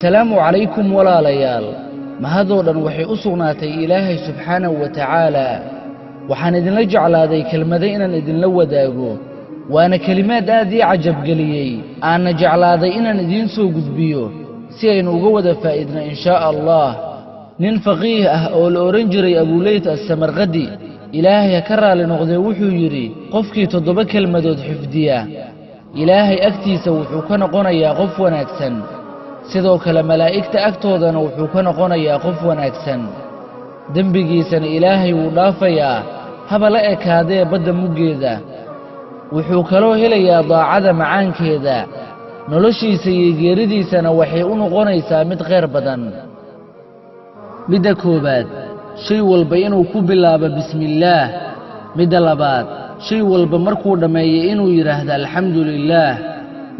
Salaamu calaykum walaalayaal. Mahadoo dhan waxay u sugnaatay Ilaahay subxaanahu wa tacaalaa. Waxaan idinla jeclaaday kelmado inaan idinla wadaago, waana kelimaad aad ii cajabgeliyey, aanna jeclaaday inaan idiin soo gudbiyo si aynu uga wada faa'idno inshaa Allah. Nin faqiih ah oo la odhan jiray Abuleyt Assamarqadi, Ilaahay ha ka raalli noqdee, wuxuu yidhi: qofkii 7 kelmadood xifdiya, Ilaahay agtiisa wuxuu ka noqonayaa qof wanaagsan, sidoo kale malaa'igta agtoodana wuxuu ka noqonayaa qof wanaagsan, dembigiisana Ilaahay wuu dhaafayaa haba la ekaadee badda muggeeda. Wuxuu kaloo helayaa daacada macaankeeda, noloshiisa iyo geeridiisana waxay u noqonaysaa mid khayr badan. Midda koowaad, shay walba inuu ku bilaabo bismillaah. Midda labaad, shay walba markuu dhammeeyo inuu yidhaahdo alxamdu lilaah.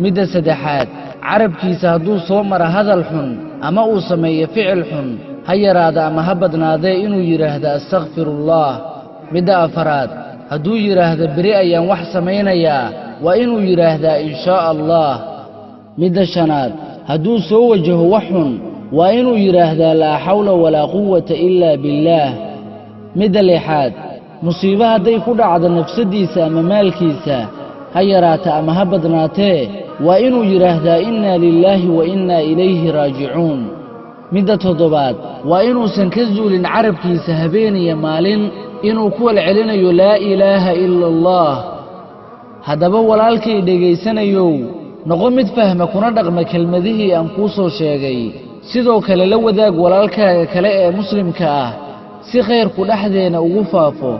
Midda saddexaad, carabkiisa hadduu soo mara hadal xun ama uu sameeyo ficil xun, ha yaraada ama ha badnaadee, inuu yidhaahdo astakfirullaah. Midda afaraad, hadduu yidhaahdo beri ayaan wax samaynayaa, waa inuu yidhaahdaa inshaa Allah. Midda shanaad, hadduu soo wajaho wax xun, waa inuu yidhaahdaa laa xawla walaa quwata ilaa billaah. Midda lixaad, musiibo hadday ku dhacdo nafsaddiisa ama maalkiisa, ha yaraata ama ha badnaatee, waa inuu yidhaahdaa innaa lilaahi wa innaa ilayhi raajicuun. Midda toddobaad, waa inuusan ka zuulin carabkiisa habeeniya maalin inuu ku welcelinayo laa ilaaha ila Allah. Haddaba walaalkay dhegaysanayow, noqo mid fahma kuna dhaqma kelmadihii aan kuu soo sheegay. Sidoo kale la wadaag walaalkaaga kale ee muslimka ah si khayrku dhexdeena ugu faafo.